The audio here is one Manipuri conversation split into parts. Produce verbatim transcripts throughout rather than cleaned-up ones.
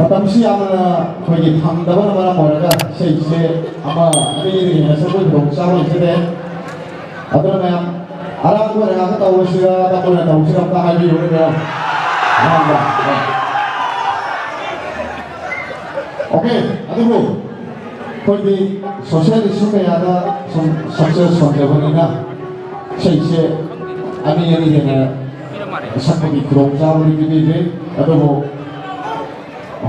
ꯃꯇꯝꯁꯤ ꯌꯥꯝꯅ ꯑꯩꯈꯣꯏꯒꯤ ꯐꯪꯗꯕꯅ ꯃꯔꯝ ꯑꯣꯏꯔꯒ ꯏꯁꯩꯁꯦ ꯑꯃ ꯑꯅꯤꯗꯒꯤ ꯍꯦꯟꯅ ꯁꯛꯄꯒꯤ ꯈꯨꯗꯣꯡꯆꯥꯕ ꯂꯩꯖꯗꯦ꯫ ꯑꯗꯨꯅ ꯃꯌꯥꯝ ꯑꯔꯥꯡꯕ ꯑꯣꯏꯅ ꯉꯥꯛꯇ ꯇꯧꯔꯁꯤꯔꯥ, ꯇꯞꯄ ꯑꯣꯏꯅ ꯇꯧꯁꯤꯔꯥ ꯑꯝꯇ ꯍꯥꯏꯕꯤꯌꯨꯅꯦ ꯃꯌꯥꯝ꯫ ꯑꯔꯥꯡꯕ꯫ ꯑꯣꯀꯦ, ꯑꯗꯨꯕꯨ ꯑꯩꯈꯣꯏꯗꯤ social issue ꯀꯌꯥꯗ ꯁꯨꯝ success ꯐꯪꯖꯕꯅꯤꯅ ꯏꯁꯩꯁꯦ ꯑꯅꯤ ꯑꯅꯤ ꯍꯦꯟꯅ ꯁꯛꯄꯒꯤ ꯈꯨꯗꯣꯡꯆꯥꯕꯗꯤ ꯄꯤꯕꯤꯗ꯭ꯔꯤ꯫ ꯑꯗꯨꯕꯨ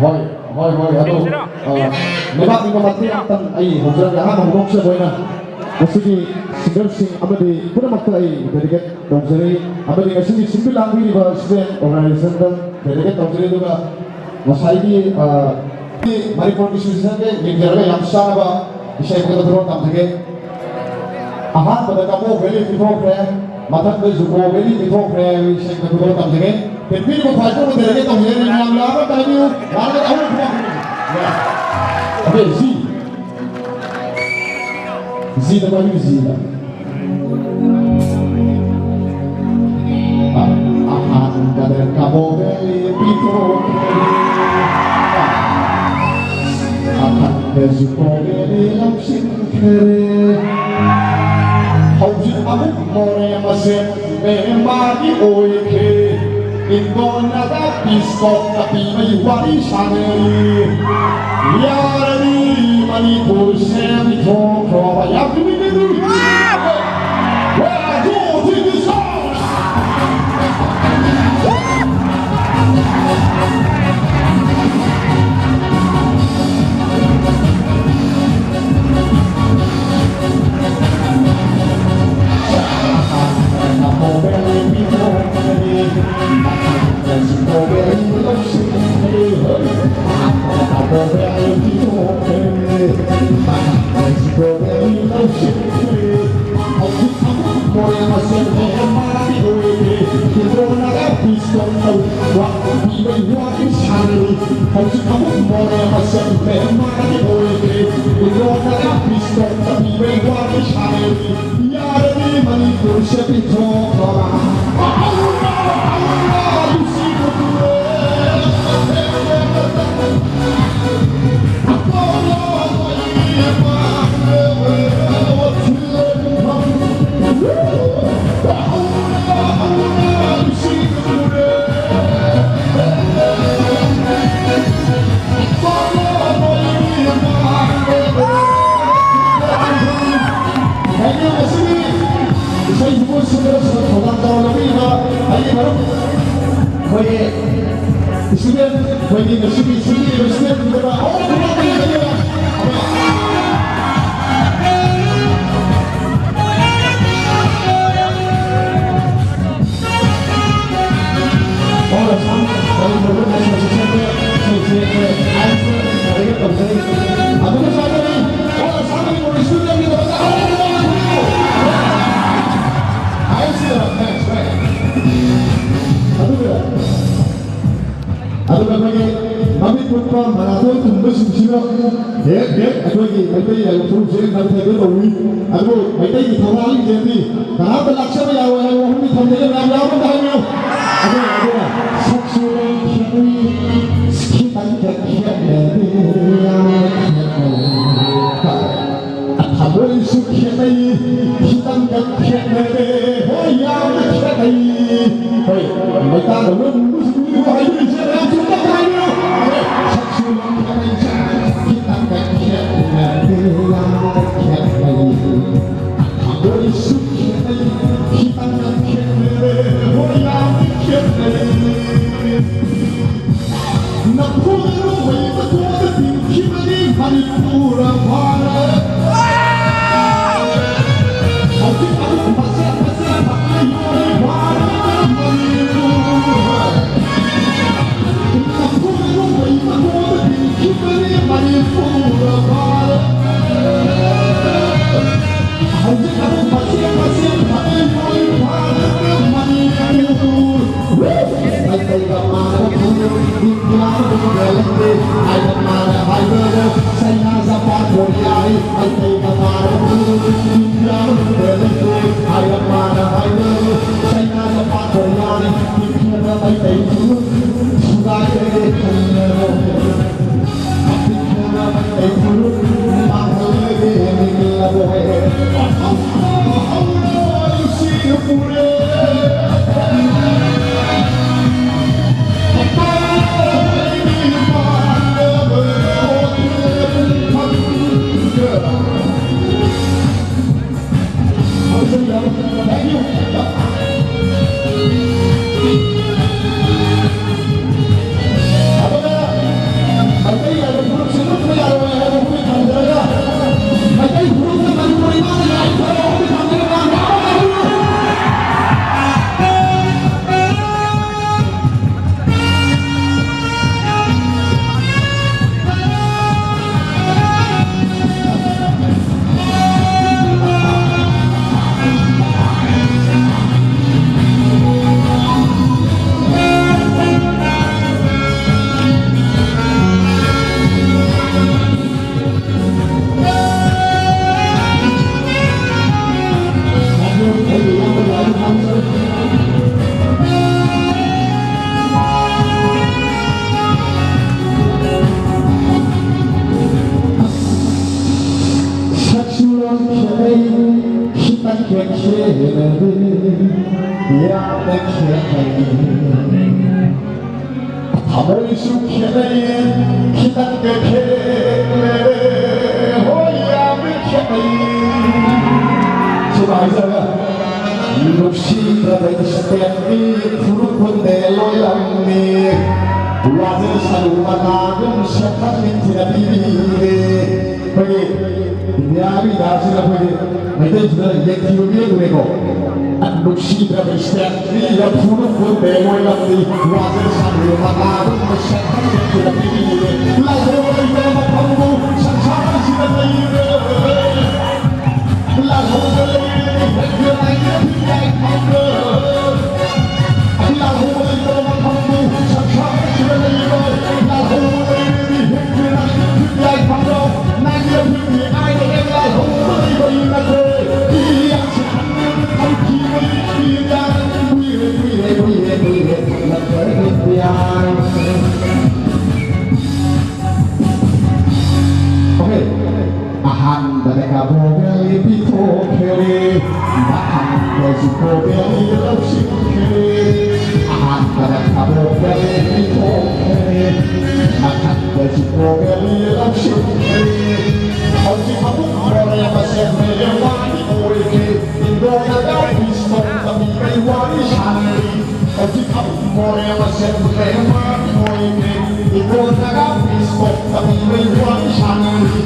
ꯍꯣꯏ, ꯍꯣꯏ, ꯍꯣꯏ, ꯑꯗꯨ, ꯑ, ꯂꯩꯕꯥꯛ ꯅꯤꯡꯕ ꯃꯇꯦꯛ ꯑꯃꯇꯪ ꯑꯩ ꯍꯧꯖꯔꯛꯀꯦ꯫ ꯑꯍꯥꯟꯕ ꯍꯧꯗꯣꯛꯆꯕ ꯑꯣꯏꯅ ꯉꯁꯤꯒꯤ singerꯁꯤꯡ ꯑꯃꯗꯤ ꯄꯨꯝꯅꯃꯛꯇ ꯑꯩ dedicate ꯇꯧꯖꯔꯤ꯫ ꯑꯃꯗꯤ ꯉꯁꯤꯒꯤ ꯁꯤꯟꯕꯤ ꯂꯥꯡꯕꯤꯔꯤꯕ student organizationꯗ dedicate ꯇꯧꯖꯔꯤ꯫ ꯑꯗꯨꯒ ꯉꯁꯥꯏꯒꯤ, ꯑ, ꯃꯅꯤꯄꯨꯔꯒꯤ ꯁꯤꯆꯨꯋꯦꯁꯟꯒ ꯌꯦꯡꯖꯔꯒ ꯌꯥꯝ ꯆꯥꯅꯕ ꯏꯁꯩ ꯑꯃꯈꯛꯇ ꯊꯣꯛꯂꯛ ꯇꯝꯖꯒꯦ꯫ ꯑꯍꯥꯟꯕꯗ ꯀꯕꯣ ꯚꯦꯂꯤ ꯄꯤꯊꯣꯛꯈ꯭ꯔꯦ, ꯃꯊꯪꯗ ꯖꯨꯀꯣ ꯚꯦꯂꯤ ꯄꯤꯊꯣꯛꯈ꯭ꯔꯦ ꯍꯥꯏꯕ ꯏꯁꯩ ꯑꯃꯈꯛꯇ ꯊꯣꯛꯂꯛ ꯇꯝꯖꯒꯦ꯫ ꯄꯤꯕꯤꯔꯤꯕ ꯈ꯭ꯋꯥꯏꯗꯒꯤ ꯃꯊꯦꯜꯒꯤ ꯇꯧꯖꯒꯦ꯫ ꯃꯌꯥꯝ ꯂꯥꯛꯑꯒ ꯇꯥꯕꯤꯌꯨ꯫ ꯂꯥꯛꯑꯒ ꯑꯍꯨꯝ ꯈꯨꯕꯥꯛ ꯈꯨꯕꯤꯌꯨ꯫ Okay, G. ꯖꯤꯗ ꯄꯥꯏꯕꯤꯌꯨ, ꯖꯤꯗ꯫ ꯑ, ꯑꯍꯥꯟꯕꯗ ꯀꯕꯣ ꯚꯦꯂꯤ ꯄꯤꯊꯣꯛꯈ꯭ꯔꯦ꯫ ꯑꯍꯥꯟꯕꯗꯁꯨ ꯀꯣ ꯚꯦꯂꯤ ꯂꯧꯁꯤꯟꯈ꯭ꯔꯦ꯫ ꯍꯧꯖꯤꯛ ꯑꯃꯨꯛ ꯃꯣꯔꯦ ꯃꯁꯦꯟ ꯃꯦꯟꯃꯥꯔꯒꯤ ꯑꯣꯏꯈ꯭ꯔꯦ꯫ ꯏꯟꯗꯣꯅꯥꯗ ꯄꯤꯁꯇꯣꯛ ꯀꯥꯞꯄꯤꯕꯒꯤ ꯋꯥꯔꯤ ꯁꯥꯟꯅꯔꯤ꯫ ꯌꯥꯔꯗꯤ ꯃꯅꯤꯄꯨꯔꯁꯦ ꯄꯤꯊꯣꯛꯈ꯭ꯔꯣꯕ꯫ ꯌꯥꯝ ꯇꯨꯃꯤꯟꯅ ꯇꯨꯃꯤꯟꯅ꯫ Where are you? ꯍꯧꯖꯤꯛ ꯑꯃꯨꯛ ꯃꯣꯔꯦ ꯃꯁꯦꯟ ꯃꯦꯟꯃꯥꯔꯒꯤ ꯑꯣꯏꯈ꯭ꯔꯦ꯫ ꯏꯟꯗꯣꯅꯥꯗ ꯄꯤꯁꯇꯣꯛ ꯇꯝꯕꯤꯕꯩ ꯋꯥꯔꯤ ꯁꯥꯟꯅꯔꯤ꯫ ꯌꯥꯔꯗꯤ ꯃꯅꯤꯄꯨꯔꯁꯦ ꯄꯤꯊꯣꯛꯈ꯭ꯔꯣ꯫ ꯑꯍꯧꯕ, ꯑꯍꯧꯕ, ꯂꯨꯁꯤ ꯀꯨꯀꯨꯔꯦ꯫ ꯑꯗꯨꯒ ꯑꯩꯈꯣꯏꯒꯤ ꯃꯃꯤꯠ ꯀꯨꯞꯄ ꯃꯔꯥꯊꯣꯟ ꯊꯨꯡꯕꯁꯤꯡꯁꯤꯅ ꯍꯦꯛ ꯍꯦꯛ ꯑꯩꯈꯣꯏꯒꯤ ꯃꯩꯇꯩ ꯂꯥꯏꯕꯛ ꯐꯨꯔꯨꯞꯁꯦ ꯅꯝꯊꯒꯦ ꯇꯧꯏ꯫ ꯑꯗꯨꯕꯨ ꯃꯩꯇꯩꯒꯤ ꯊꯧꯅꯥ ꯂꯤꯡꯖꯦꯜꯗꯤ ꯀꯅꯥꯝꯇ ꯂꯥꯛꯆꯕ ꯌꯥꯔꯣꯏ ꯍꯥꯏꯕ ꯋꯥꯐꯝꯗꯤ ꯊꯝꯖꯒꯦ꯫ ꯃꯌꯥꯝ ꯌꯥꯎꯕ ꯑꯝꯇ ꯍꯥꯏꯕꯤꯌꯨ꯫ ꯑꯗꯨꯒ, ꯑꯗꯨꯒ ꯁꯛꯁꯨ ꯂꯣꯏ ꯈꯦꯠꯅꯩ, ꯈꯤꯇꯪ ꯈꯛ ꯈꯦꯠꯅꯗꯦ, ꯌꯥꯝꯅ ꯈꯦꯠꯅꯩ꯫ ꯊꯃꯣꯏꯁꯨ ꯈꯦꯠꯅꯩ, ꯈꯤꯇꯪꯒ ꯈꯦꯠꯅꯔꯦ, ꯍꯣꯏ, ꯌꯥꯝꯅ ꯈꯦꯠꯅꯩ꯫ ꯍꯣꯏ, ꯃꯩꯇꯥꯟꯗꯧꯅ ꯃꯨꯕꯁꯨ ꯃꯨꯕ ꯍꯥꯏꯗꯣꯏꯁꯦ ꯃꯌꯥꯝꯁꯨ ꯑꯝꯇ ꯍꯥꯏꯕꯤꯌꯨ꯫ ꯍꯣꯏ, ꯁꯛꯁꯨ ꯌꯥꯝ ꯈꯦꯠꯅꯩ, ꯈꯤꯇꯪꯒ ꯈꯦꯠꯅꯔꯦ, ꯌꯥꯝꯅ ꯈꯦꯠꯅꯩ꯫ ꯊꯃꯣꯏꯁꯨ ꯈꯦꯠꯅꯩ, ꯈꯤꯇꯪꯒ ꯈꯦꯠꯅꯔꯦ, ꯍꯣꯏ, ꯌꯥꯝꯅ ꯈꯦꯠꯅꯩ꯫ ꯅꯝꯐꯨꯗ ꯅꯣꯡꯃꯩ ꯃꯇꯣꯟꯗ ꯇꯤꯟꯈꯤꯕꯅꯤ ꯃꯅꯤꯄꯨꯔ ꯚꯥꯔꯠ꯫ ꯍꯧꯖꯤꯛ ꯑꯃꯨꯛ ꯃꯆꯦꯠ ꯃꯆꯦꯠ ꯊꯛꯅ ꯌꯣꯜꯂꯤ ꯚꯥꯔꯠ ꯃꯅꯤꯄꯨꯔ꯫ ꯅꯝꯐꯨꯗ ꯅꯣꯡꯃꯩ ꯃꯇꯣꯟꯗ ꯇꯤꯟꯈꯤꯕꯅꯤ ꯃꯅꯤꯄꯨꯔ ꯚꯥꯔꯠ꯫ ꯍꯧꯖꯤꯛ ꯑꯃꯨꯛ ꯃꯆꯦꯠ ꯃꯆꯦꯠ ꯊꯛꯅ ꯌꯣꯜꯂꯤ ꯚꯥꯔꯠ ꯃꯅꯤꯄꯨꯔ꯫ ꯃꯩꯇꯩꯒ ꯃꯥꯟꯅꯕ ꯐꯨꯔꯨꯞ ꯏꯟꯗꯤꯌꯥ ꯃꯅꯨꯡꯗ ꯂꯩꯇꯦ ꯍꯥꯏꯅ ꯃꯥꯅ ꯍꯥꯏꯕꯗꯣ ꯆꯩꯅꯥ, ꯖꯄꯥꯟ, ꯀꯣꯔꯤꯌꯥ, ꯃꯩꯇꯩꯒ ꯃꯥꯟꯅꯕ ꯐꯨꯔꯨꯞ ꯏꯟꯗꯤꯌꯥ ꯃꯅꯨꯡꯗ ꯂꯩꯇꯦ ꯍꯥꯏꯅ ꯃꯥꯅ ꯍꯥꯏꯕꯗꯣ ꯆꯩꯅꯥ, ꯖꯄꯥꯟ, ꯀꯣꯔꯤꯌꯥꯅꯤ꯫ ꯏꯟꯗꯤꯌꯥꯗ ꯃꯩꯇꯩ ꯐꯨꯔꯨꯞ ꯊꯨꯒꯥꯏꯔꯦ ꯈꯪꯅꯔꯣ꯫ ꯌꯥꯝꯅ ꯈꯦꯠꯅꯩ꯫ ꯊꯃꯣꯏꯁꯨ ꯈꯦꯠꯅꯩ, ꯈꯤꯇꯪꯒ ꯈꯦꯠꯅꯔꯦ꯫ ꯍꯣꯏ, ꯌꯥꯝꯅ ꯈꯦꯠꯅꯩ꯫ ꯁꯨꯝ ꯍꯥꯏꯖꯔꯒ, ꯅꯨꯡꯁꯤꯗ꯭ꯔꯕ ꯏꯁꯇꯦꯠꯅꯤ, ꯐꯨꯔꯨꯞ ꯍꯨꯟꯗꯦ ꯂꯣꯏꯂꯝꯅꯤ꯫ ꯋꯥꯖꯔꯁꯅꯨ ꯃꯅꯥꯒꯨꯝ ꯁꯦꯠꯊ ꯅꯤꯡꯊꯤꯅ ꯄꯤꯕꯤꯔꯦ꯫ ꯑꯩꯈꯣꯏꯒꯤ ꯏꯟꯗꯤꯌꯥꯒꯤ ꯏꯗꯥꯁꯤꯗ ꯑꯩꯈꯣꯏꯒꯤ ꯃꯩꯇꯩꯁꯤꯗ ꯌꯦꯛꯊꯤꯕ ꯃꯤ ꯎꯔꯦꯀꯣ꯫ ꯅꯨꯡꯁꯤꯗ꯭ꯔꯕ ꯏꯁꯇꯦꯠ ꯃꯤ ꯂꯐꯨꯅ ꯄꯨꯟꯕ ꯑꯣꯏꯔꯝꯗꯤ ꯋꯥꯖꯔꯁꯅꯨ ꯃꯅꯥꯒꯨꯝ ꯁꯦꯠꯊ ꯅꯤꯡꯊꯤꯅ ꯄꯤꯕꯤꯔꯦ꯫ ꯂꯥꯏꯍꯧ ꯂꯩꯇꯕ ꯃꯐꯝꯕꯨ ꯁꯪꯁꯥꯔꯁꯤꯗ ꯂꯩꯔꯦ꯫ Okay. ꯑꯍꯥꯟꯕꯗ ꯀꯕꯣꯀ ꯂꯤꯛ ꯄꯤꯊꯣꯛꯈ꯭ꯔꯦ, ꯃꯊꯪꯗꯁꯨ ꯀꯕꯣꯀ ꯂꯤꯛ ꯂꯧꯁꯤꯟꯈ꯭ꯔꯦ꯫ ꯑꯍꯥꯟꯕꯗ ꯀꯕꯣꯀ ꯂꯤꯛ ꯄꯤꯊꯣꯛꯈ꯭ꯔꯦ, ꯃꯊꯪꯗꯁꯨ ꯀꯕꯣꯀ ꯂꯤꯛ ꯂꯧꯁꯤꯟꯈ꯭ꯔꯦ꯫ ꯍꯧꯖꯤꯛ ꯑꯃꯨꯛ ꯃꯣꯔꯦ ꯃꯁꯦꯟ ꯃꯦꯂꯦꯝ ꯋꯥꯔꯤ ꯑꯣꯏꯈ꯭ꯔꯦ꯫ ꯏꯟꯗꯣꯔꯗꯒ ꯄꯤꯁ ꯇꯣꯛ ꯇꯧꯕꯤꯕꯩ ꯋꯥꯔꯤ ꯁꯥꯟꯅꯔꯤ꯫ ꯍꯧꯖꯤꯛ ꯑꯃꯨꯛ ꯃꯣꯔꯦ ꯃꯁꯦꯟ ꯃꯦꯂꯦꯝ ꯋꯥꯔꯤ ꯑꯣꯏꯈ꯭ꯔꯦ꯫ ꯏꯟꯗꯣꯔꯗꯒ ꯄꯤꯁ ꯇꯣꯛ ꯇꯧꯕꯤꯕꯩ ꯋꯥꯔꯤ ꯁꯥꯟꯅꯔꯤ꯫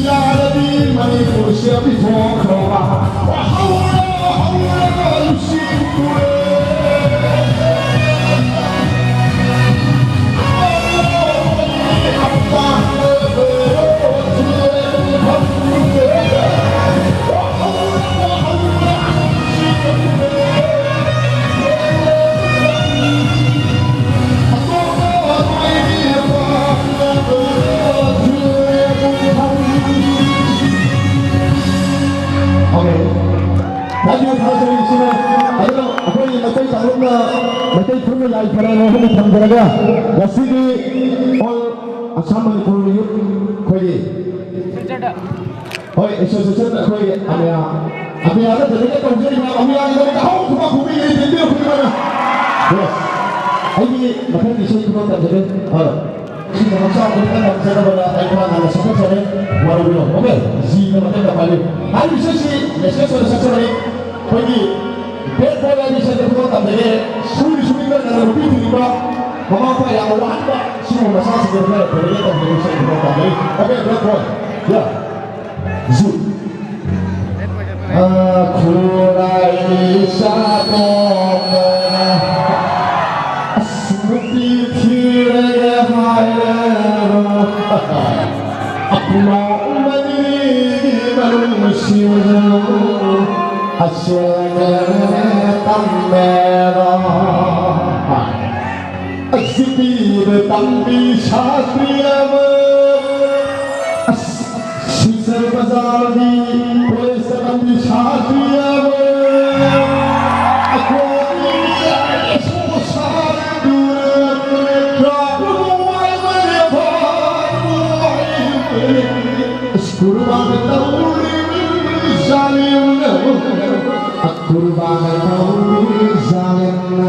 ꯌꯥꯔꯗꯤ ꯃꯅꯤꯄꯨꯔꯁꯦ ꯄꯤꯊꯣꯛꯈ꯭ꯔꯣꯕ꯫ ꯍꯧꯔꯦ, ꯍꯧꯔꯦ, ꯂꯨꯁꯤꯟꯈ꯭ꯔꯦ꯫ Okay. Thank you, ꯊꯥꯖꯔꯤꯁꯤꯅ꯫ ꯑꯗꯨꯅ ꯑꯩꯈꯣꯏꯒꯤ ꯃꯩꯇꯩ ꯀꯥꯡꯂꯨꯞꯅ ꯃꯩꯇꯩ ꯄꯨꯟꯅ ꯌꯥꯏꯐꯅ ꯉꯥꯏꯍꯥꯛ ꯊꯝꯖꯔꯒ ꯉꯁꯤꯒꯤ All Assam Manipur Youth ꯑꯩꯈꯣꯏꯒꯤ, ꯍꯣꯏ, association ꯑꯩꯈꯣꯏꯒꯤ ꯑꯃꯌꯥ ꯑꯇꯤꯌꯥꯗ ꯗꯦꯂꯤꯒꯦꯠ ꯇꯧꯖꯔꯤꯕ ꯑꯃꯤꯌꯥꯒꯤꯗꯃꯛꯇ ꯑꯍꯧꯕ ꯈꯨꯕꯥꯛ ꯈꯨꯕꯤꯒꯅꯤ, ꯇꯦꯟꯕꯤꯌꯨ ꯈꯨꯕꯤꯒꯅ꯫ Yes꯫ ꯑꯩꯒꯤ ꯃꯊꯪꯒꯤ ꯏꯁꯩ ꯈꯨꯗꯣꯜ ꯇꯝꯖꯒꯦ꯫ ꯑ, ꯁꯤꯗ ꯍꯛꯆꯥꯡ ꯄꯨꯝꯅꯃꯛ ꯉꯝꯖꯅꯕꯅ ꯑꯩ ꯈꯔ ꯉꯟꯅ ꯁꯛꯆꯔꯦ꯫ ꯋꯥꯔꯧꯕꯤꯔꯣ꯫ Okay? ꯖꯤꯅ ꯃꯊꯪꯗ ꯄꯥꯏꯕꯤꯌꯨ꯫ ꯍꯥꯏꯔꯤꯕ ꯏꯁꯩꯁꯤ message ꯑꯣꯏꯅ ꯁꯛꯆꯕꯅꯤ꯫ ꯑꯩꯈꯣꯏꯒꯤ Bad Boy ꯍꯥꯏꯕ ꯏꯁꯩꯗ ꯈꯨꯗꯣꯜ ꯇꯝꯖꯒꯦ꯫ ꯁꯨꯔꯤ ꯁꯨꯔꯤꯕ ꯉꯟꯅ ꯅꯨꯄꯤ ꯊꯤꯔꯤꯕ ꯃꯃꯥ ꯃꯄꯥ ꯌꯥꯝꯅ ꯋꯥꯍꯟꯕ ꯁꯤꯒꯨꯝꯕ ꯃꯆꯥꯁꯤꯡꯗ ꯈꯔ ꯐꯖꯅ ꯇꯝꯖꯒꯦ ꯏꯁꯩ ꯈꯨꯗꯣꯜ ꯇꯝꯖꯒꯦ꯫ Okay, Bad Boy꯫ Yeah꯫ ꯖꯨ꯫ ꯈꯨꯔꯥꯏ ꯁꯥꯗꯣꯛꯇꯅ ꯑꯁ ꯅꯨꯄꯤ ꯊꯤꯔꯒꯦ ꯍꯥꯏꯔꯦ꯫ ꯑꯄꯨꯃꯥꯎ ꯃꯅꯤꯒꯤ ꯃꯅꯨꯡꯁꯤꯗ ꯑꯁꯦꯡꯕ ꯇꯝꯃꯦꯔꯣ꯫ ꯑꯁꯤꯕꯤꯗ ꯇꯝꯕꯤ ꯁꯥꯇ꯭ꯔꯤ ꯑꯃ, ꯑꯁ, ꯁꯤꯜꯆꯔ ꯕꯖꯥꯔꯒꯤ ꯀꯣꯂꯦꯖꯇ ꯇꯝꯕꯤ ꯁꯥꯇ꯭ꯔꯤ ꯑꯃ, ꯑꯩꯈꯣꯏꯒꯤ ꯑꯥꯏ ꯑꯦꯁ ꯑꯣ ꯁꯥꯗꯨꯅ ꯀ꯭ꯂꯥꯁ ꯅꯨꯡꯉꯥꯏꯕ ꯂꯦꯞꯄ ꯅꯨꯡꯉꯥꯏꯕ꯫ ꯑꯁ, ꯀꯨꯔꯕꯥꯟ ꯇꯧꯔꯤ ꯖꯥꯂꯤꯝꯅ, ꯀꯨꯔꯕꯥꯟ ꯇꯧꯔꯤ ꯖꯥꯂꯤꯝꯅ꯫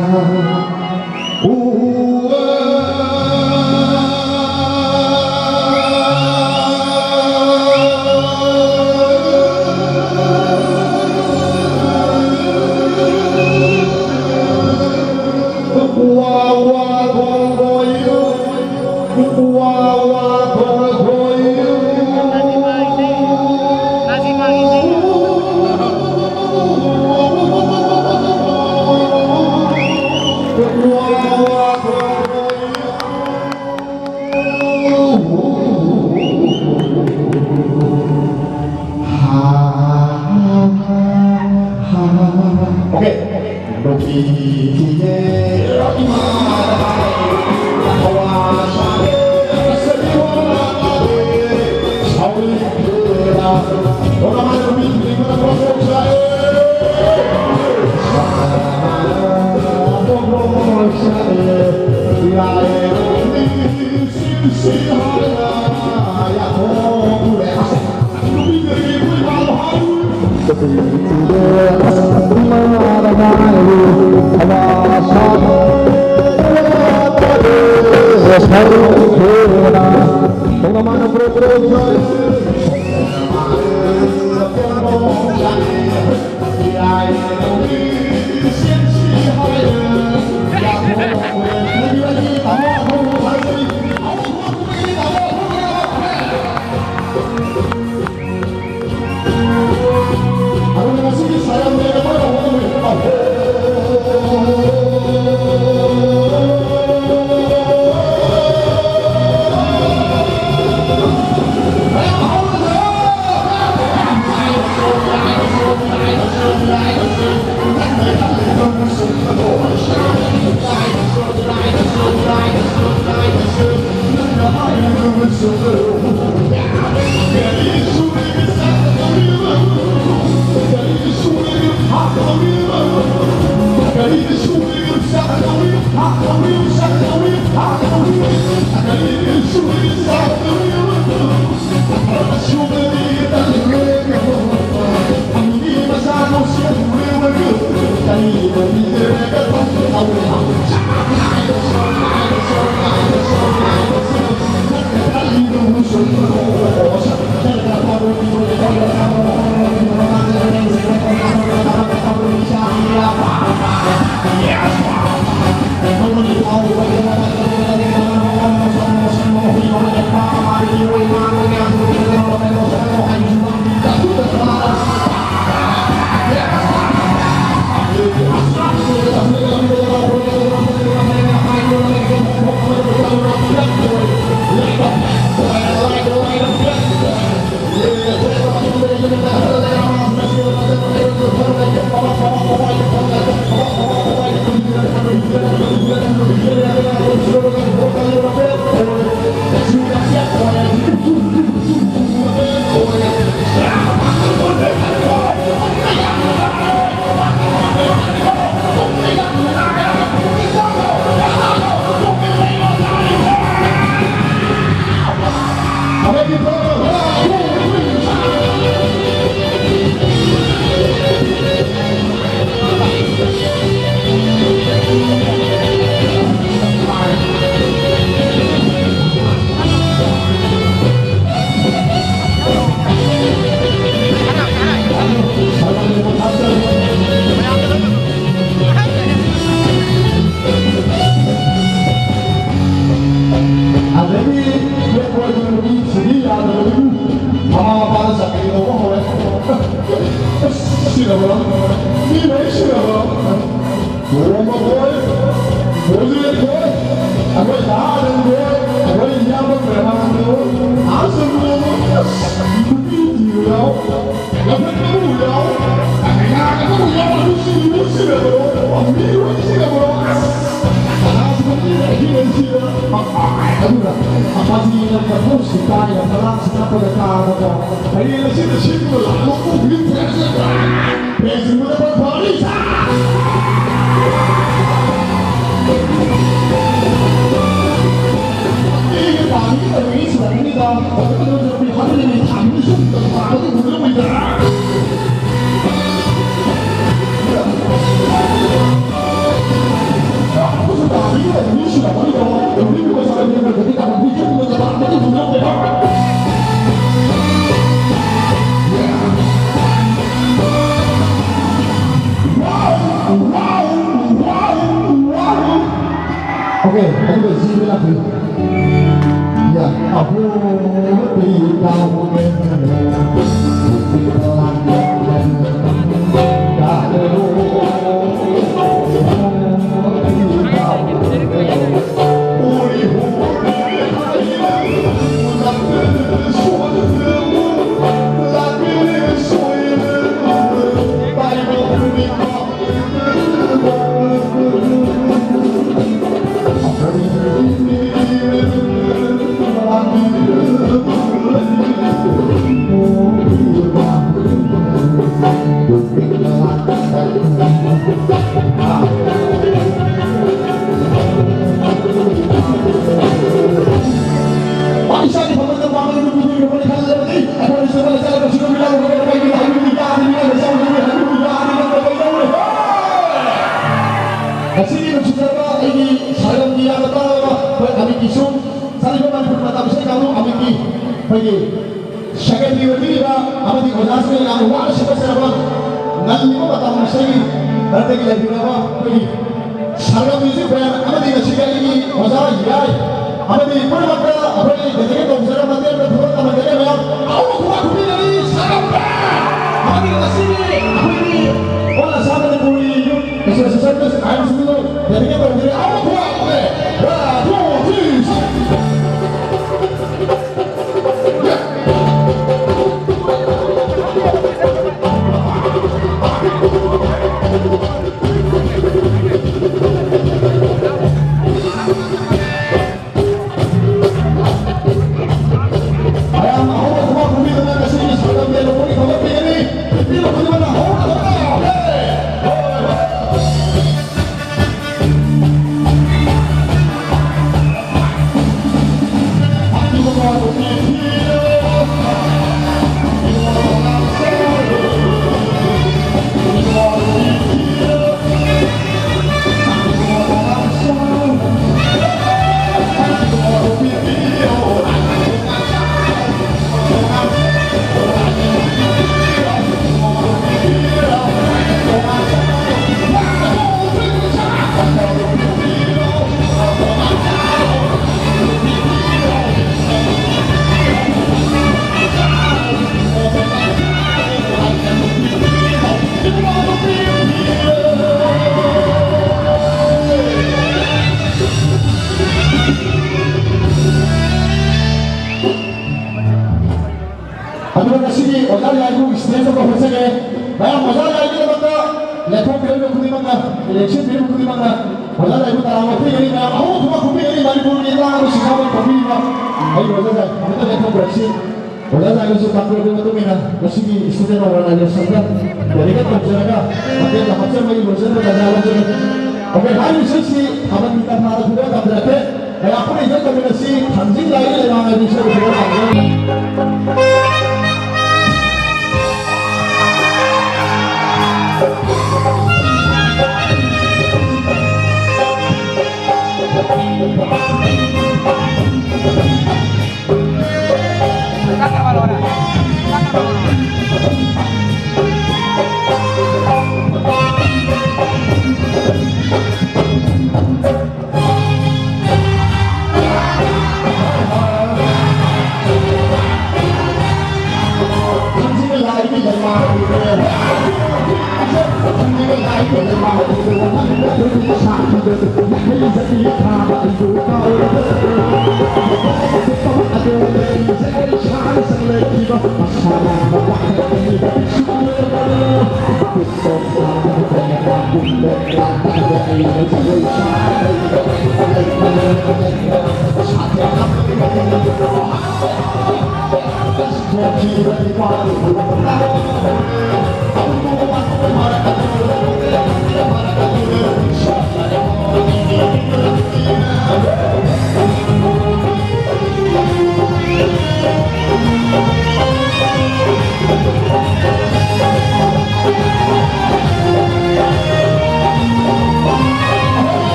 Okay. ꯅꯨꯄꯤ ꯂꯦꯞꯄꯣꯏꯗꯕ ꯅꯨꯄꯤ ꯊꯤꯕꯤ ꯌꯥꯗꯕꯗꯨꯕꯨ ꯃꯃꯥ ꯃꯄꯥꯅ ꯆꯥꯟꯕꯤꯗꯧꯕ ꯍꯧꯔꯦ꯫ ꯑꯁ, ꯁꯤꯔꯕ꯭ꯔꯣ? ꯃꯤ ꯂꯣꯏ ꯁꯤꯔꯕ꯭ꯔꯣ? ꯂꯨꯍꯣꯡꯕ ꯕꯣꯏ, ꯕꯣꯏ, ꯑꯩꯈꯣꯏ ꯗꯥ ꯑꯥꯅꯟꯗ ꯕꯣꯏ, ꯑꯩꯈꯣꯏ ꯏꯌꯥꯝꯕ ꯄ꯭ꯔꯦꯃꯥꯅꯟꯗ ꯕꯣꯏ, ꯑꯥ ꯆꯠꯂꯨꯔꯕ? ꯑꯁ, ꯅꯨꯄꯤ ꯊꯤꯕ ꯌꯥꯎ꯫ ꯂꯧꯈꯠꯄꯕꯨ ꯌꯥꯎ, ꯀꯩꯅꯥꯒꯗꯕꯨ ꯌꯥꯎ, ꯑꯗꯨ ꯁꯤꯕꯨ ꯁꯤꯔꯕ꯭ꯔꯣ? ꯃꯤ ꯂꯣꯏ ꯁꯤꯔꯕ꯭ꯔꯣ? ꯑꯁ! ꯀꯅꯥꯁꯨ ꯃꯤ ꯂꯩꯈꯤꯗꯦ ꯁꯤꯗ꯫ ꯑꯗꯨꯒ ꯃꯁꯤꯅ ꯃꯊꯧꯁꯤ ꯀꯥꯏꯅ ꯐꯂꯥꯡꯁꯤ ꯅꯞꯄꯒ ꯀꯥꯕꯀꯣ꯫ ꯍꯌꯦꯡ ꯑꯁꯤꯗ ꯁꯤꯠꯄ ꯂꯥꯛꯄ ꯎꯕꯤ ꯐꯦꯟꯁꯤꯅ ꯐꯦꯟꯁꯤꯡꯕꯗ ꯐꯔꯤ ꯁꯥ! ꯑꯩꯒꯤ ꯄꯥꯝꯃꯤ ꯇꯧꯔꯤ ꯁꯤꯗ ꯃꯤꯗ ꯐꯖꯅ ꯍꯥꯏꯕꯗꯤ ꯊꯥꯡꯕ ꯁꯨꯝ ꯇꯧꯕ ꯑꯗꯨ ꯎꯔꯝꯃꯣꯏꯗ꯫ Okay, everybody, see you later. Yeah. ꯉꯁꯤꯒꯤ ꯅꯨꯡꯁꯤꯖꯔꯕ ꯑꯩꯒꯤ ꯁꯥꯔꯝꯒꯤ ꯌꯥꯝꯅ ꯇꯥꯔꯕ ꯑꯩꯈꯣꯏ ꯑꯃꯤꯠꯀꯤꯁꯨ ꯆꯠꯂꯤꯕ ꯃꯅꯤꯄꯨꯔ ꯃꯇꯝ ꯏꯁꯩ ꯀꯥꯡꯂꯨꯞ ꯑꯃꯤꯠꯀꯤ ꯑꯩꯈꯣꯏꯒꯤ ꯁꯦꯀ꯭ꯔꯦꯇꯔꯤ ꯑꯣꯏꯕꯤꯔꯤꯕ ꯑꯃꯗꯤ ꯑꯣꯖꯥꯁꯤꯡꯅ ꯌꯥꯝꯅ ꯋꯥꯅ ꯁꯦꯝꯒꯠꯆꯔꯕ ꯉꯜꯂꯤꯕ ꯃꯇꯝ ꯏꯁꯩꯒꯤ ꯃꯔꯛꯇꯒꯤ ꯂꯩꯕꯤꯔꯕ ꯑꯩꯈꯣꯏꯒꯤ ꯁꯥꯔꯝ ꯃ꯭ꯌꯨꯖꯤꯛ ꯕꯦꯟ ꯑꯃꯗꯤ ꯉꯁꯤꯒꯤ ꯑꯩꯒꯤ ꯑꯣꯖꯥ ꯌꯥꯏ ꯑꯃꯗꯤ ꯄꯨꯝꯅꯃꯛꯇ ꯑꯩꯈꯣꯏ dedicate ꯇꯧꯖꯔꯕ ꯃꯇꯦꯡꯗ ꯊꯕꯛ ꯇꯧꯃꯤꯟꯅꯔꯤꯕ ꯃꯌꯥꯝ ꯑꯍꯧꯕ ꯈꯨꯕꯥꯛ ꯈꯨꯕꯤꯒꯅꯤ, ꯁꯥꯔꯝꯕ! ꯑꯃꯗꯤ ꯉꯁꯤꯒꯤ ꯑꯩꯈꯣꯏꯒꯤ All Assam Manipuri Youth Association ꯑꯥꯏ ꯑꯦꯝ ꯁꯤꯗꯨ dedicate ꯇꯧꯖꯔꯤ꯫ ꯑꯍꯧꯕ ꯈꯨꯕꯥꯛ ꯈꯨꯕꯤ! One, two, three, start! ꯃꯌꯥꯝ ꯑꯍꯧꯕ ꯈꯨꯕꯥꯛ ꯈꯨꯕꯤꯗꯨꯅ ꯉꯁꯤꯒꯤ ꯁꯛꯇꯝꯒꯤ ꯂꯧꯕꯒꯤ ꯊꯧꯒꯠꯄꯤꯒꯅꯤ꯫ ꯅꯨꯄꯤ ꯈꯨꯗꯤꯡꯃꯛꯅ ꯍꯧꯅ ꯍꯣꯠꯅꯕ ꯇꯥꯔꯦ꯫ ꯑꯗꯨꯒ ꯉꯁꯤꯒꯤ ꯑꯣꯖꯥ ꯂꯥꯏꯕꯨ stage ꯑꯃ ꯍꯣꯠꯆꯒꯦ꯫ ꯃꯌꯥꯝ ꯑꯣꯖꯥ ꯂꯥꯏꯒꯤꯗꯃꯛꯇ ꯂꯦꯞꯊꯣꯛꯄꯤꯔꯤꯕ ꯈꯨꯗꯤꯡꯃꯛꯅ, ꯂꯦꯡꯁꯤꯟꯕꯤꯔꯤꯕ ꯈꯨꯗꯤꯡꯃꯛꯅ ꯑꯣꯖꯥ ꯂꯥꯏꯕꯨ ꯇꯔꯥꯝꯅ ꯑꯣꯛꯄꯤꯒꯅꯤ꯫ ꯃꯌꯥꯝ ꯑꯍꯧꯕ ꯈꯨꯕꯥꯛ ꯈꯨꯕꯤꯒꯅꯤ꯫ ꯃꯅꯤꯄꯨꯔꯒꯤ ꯂꯥꯡꯕ ꯁꯤꯁꯥꯕ ꯐꯝꯕꯤꯔꯤꯕ ꯑꯩꯒꯤ ꯑꯣꯖꯥ ꯂꯥꯏ ꯑꯃꯠꯇ ꯂꯦꯞꯊꯣꯛꯄꯤꯔꯛꯁꯤ꯫ ꯑꯣꯖꯥ ꯂꯥꯏꯅꯁꯨ ꯇꯥꯛꯄꯤꯔꯛꯄꯒꯤ ꯃꯇꯨꯡ ꯏꯟꯅ ꯉꯁꯤꯒꯤ student organization ꯗ dedicate ꯇꯧꯖꯔꯒ ꯃꯇꯦꯡ ꯍꯥꯞꯆꯕꯒꯤ ꯂꯣꯏꯁꯤꯟꯕ ꯇꯥꯟꯖꯥ ꯂꯧꯖꯔꯤ꯫ Okay, ꯍꯥꯏꯔꯤꯕ ꯏꯁꯩꯁꯤ ꯊꯥꯕꯜꯒꯤ ꯇꯝꯐꯥꯗ ꯈꯨꯗꯣꯜ ꯇꯝꯖꯔꯛꯀꯦ꯫ ꯃꯌꯥꯝ ꯄꯨꯟꯅ ꯏꯁꯩ ꯇꯧꯃꯤꯟꯅꯁꯤ, ꯊꯥꯡꯖꯤꯡ ꯂꯥꯏꯒꯤ ꯂꯩꯃꯥꯡ ꯍꯥꯏꯕ ꯏꯁꯩ ꯑꯗꯨ ꯈꯨꯗꯣꯜ ꯇꯝꯖꯔꯛꯀꯦ꯫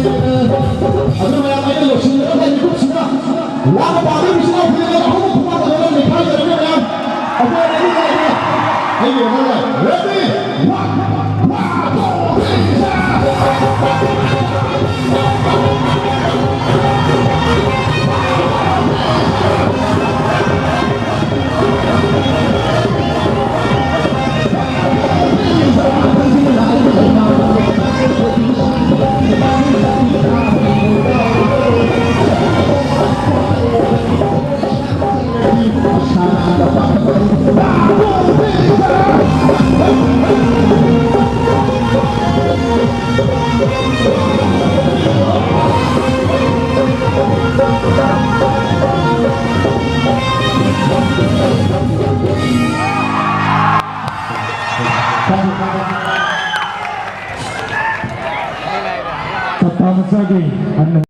ꯑꯗꯨꯅ ꯃꯌꯥꯝ ꯑꯩꯅ ꯂꯣꯏꯁꯤꯟꯖꯔꯝꯕ ꯃꯤꯀꯨꯞꯁꯤꯅ ꯂꯥꯡꯕ ꯄꯥꯝꯕ ꯏꯆꯤꯟ ꯏꯅꯥꯎ ꯆꯠꯄ ꯃꯆꯥꯒꯤ ꯍꯟꯅ